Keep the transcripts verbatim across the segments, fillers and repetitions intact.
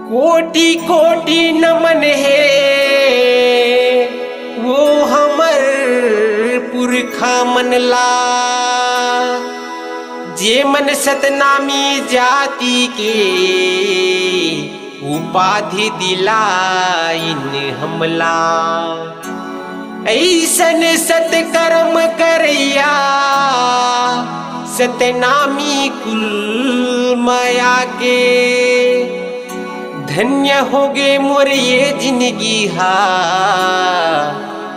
कोटि कोटि नमन हे वो हमर पुरखा मन ला, जे मन सतनामी जाति के उपाधि दिलाइन हमला। अइसन सतकर्म करइया सतनामी कुल म आके, धन्य होगे मोर ये जिनगी हा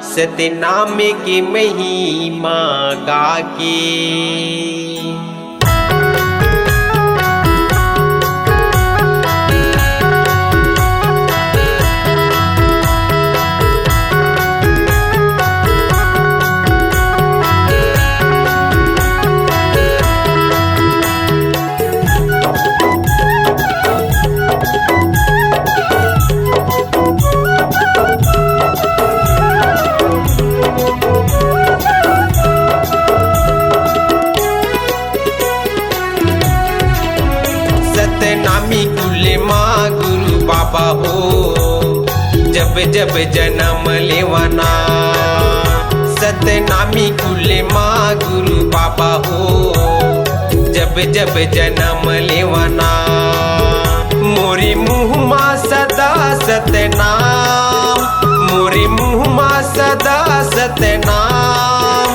सतनाम के महिमा गाके। सतनामी कुल मा गुरु बाबा हो, जब जब जनम लेवना। सतनामी कुल मा गुरु बाबा हो, जब जब जनम लेवना। मोरे मुँह मा सदा सतनाम, मोरे मुँह मा सदा सतनाम,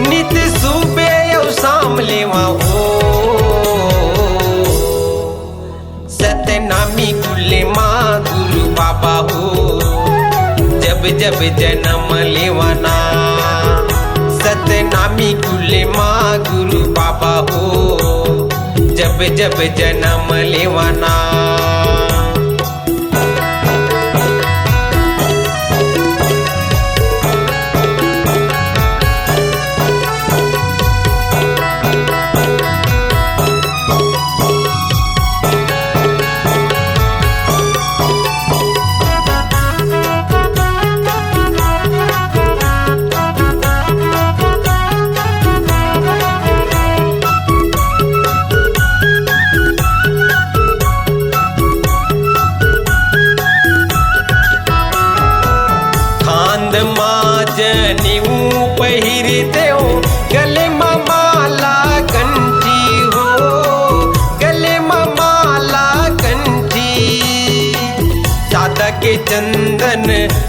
नित सुबे अउ शाम लेवा हो। सतनामी कुल मा गुरु बाबा हो, जब जब जनम लेवना। सतनामी कुल मा गुरु बाबा हो, जब जब जनम लेवना। खांद मा जनेऊ पहिरतेव, गले मा माला कंठी हो, गले मा माला कंठी। सादा के चंदन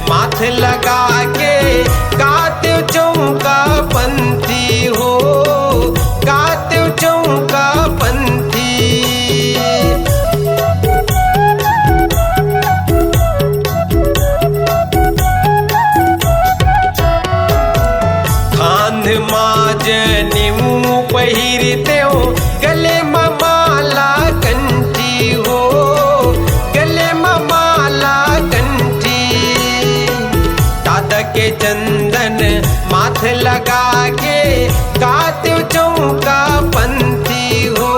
माथ लगा के, गातेव चौका पंथी हो, गातेव चौका पंथी। खांध मा जनेऊ पहिरतेव, गले मा माला कंठी हो, गले मा माला कंठी। सादा के चंदन माथ लगा के, गातेव चौका पंथी हो,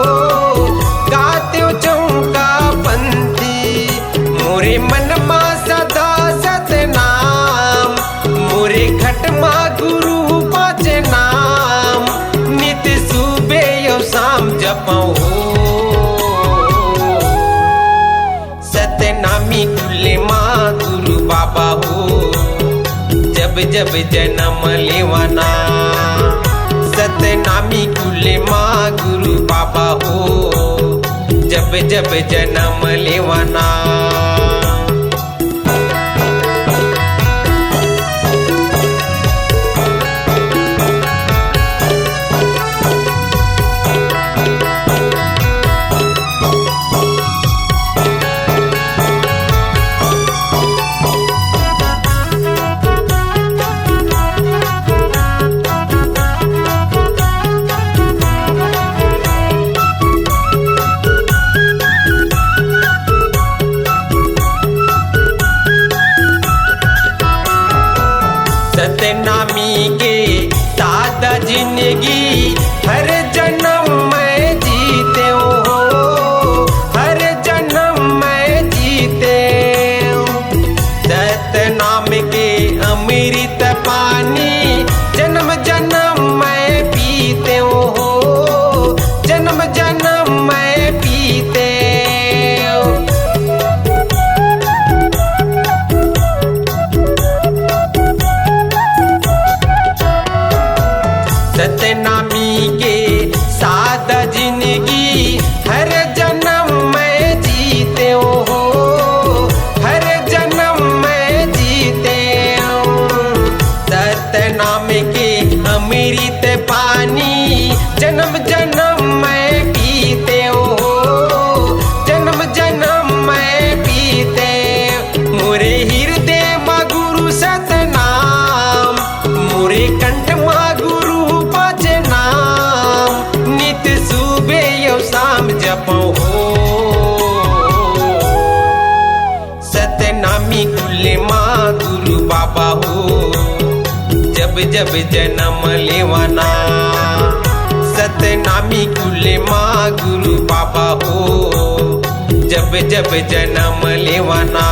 गातेव चौका पंथी। मोरे मन मा सदा सतनाम, मोरे घट मा गुरु पाँच नाम, नित सुबे अउ शाम जपव हो। सतनामी कुल मा गुरु बाबा हो, जब जब जनम लेवना। सतनामी कुल मा गुरु बाबा हो, जब जब जनम लेवना। जब जब जनम लेवाना, सतनामी कुल मा गुरु बाबा हो, जब जब जनम लेवाना।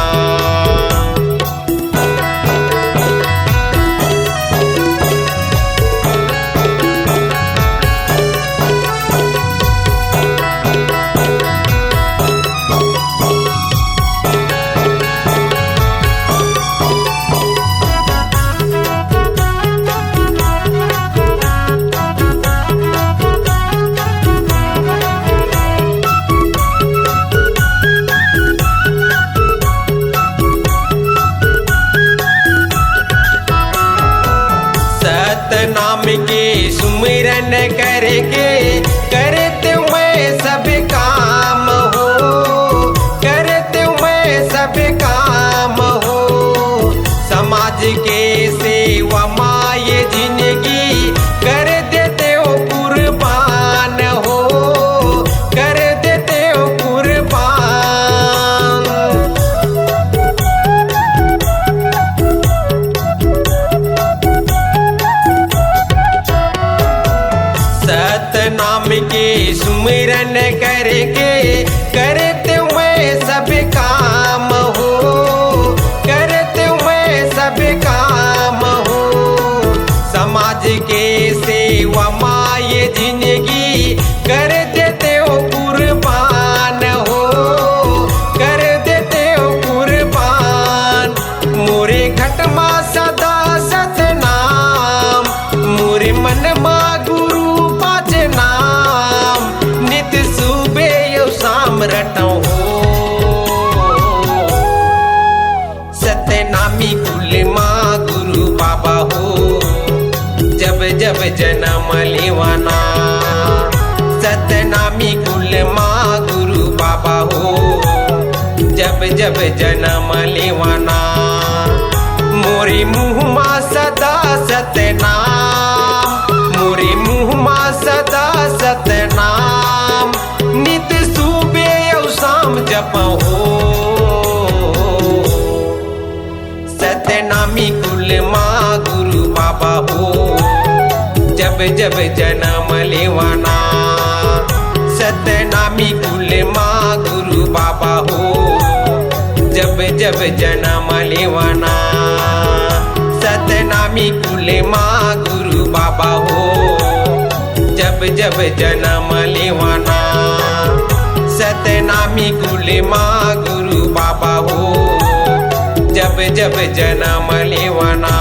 सतनाम के सुमिरन करके, करते मैं सब काम हो, करते मैं सब काम हो। समाज के सेवा मा ये जिंदगी कर देते हो कुर्बान हो, कर देते हो कुर्बान। सतनाम के सुमिरन करके, करते मैं सब काम हो, करते मैं सब काम हो। समाज के सेवा मा ये जिंदगी कर देते हो कुर्बान हो, कर देते हो कुर्बान। मोरे घट मा सदा सतनाम, मोरे मन मा गुरु पाँच नाम, नित सुबे अउ शाम रटंव हो। सतनामी कुल मा गुरु बाबा हो, जब जब जनम लेवाना। सतनामी कुल मा गुरु बाबा हो, जब जब जनम लेवाना। मोरे मुँह मा सदा सतनाम, मोरे मुँह मा सदा सतनाम, नित सुबे अउ शाम जपंव हो। सतनामी कुल मा गुरु बाबा हो, जब जब जनम लेवाना। सतनामी कुल मा गुरु बाबा हो, जब जब जनम लेवाना। सतनामी कुल मा गुरु बाबा हो, जब जब जनम लेवाना। सतनामी कुल मा गुरु बाबा हो, जब जब जनम लेवाना।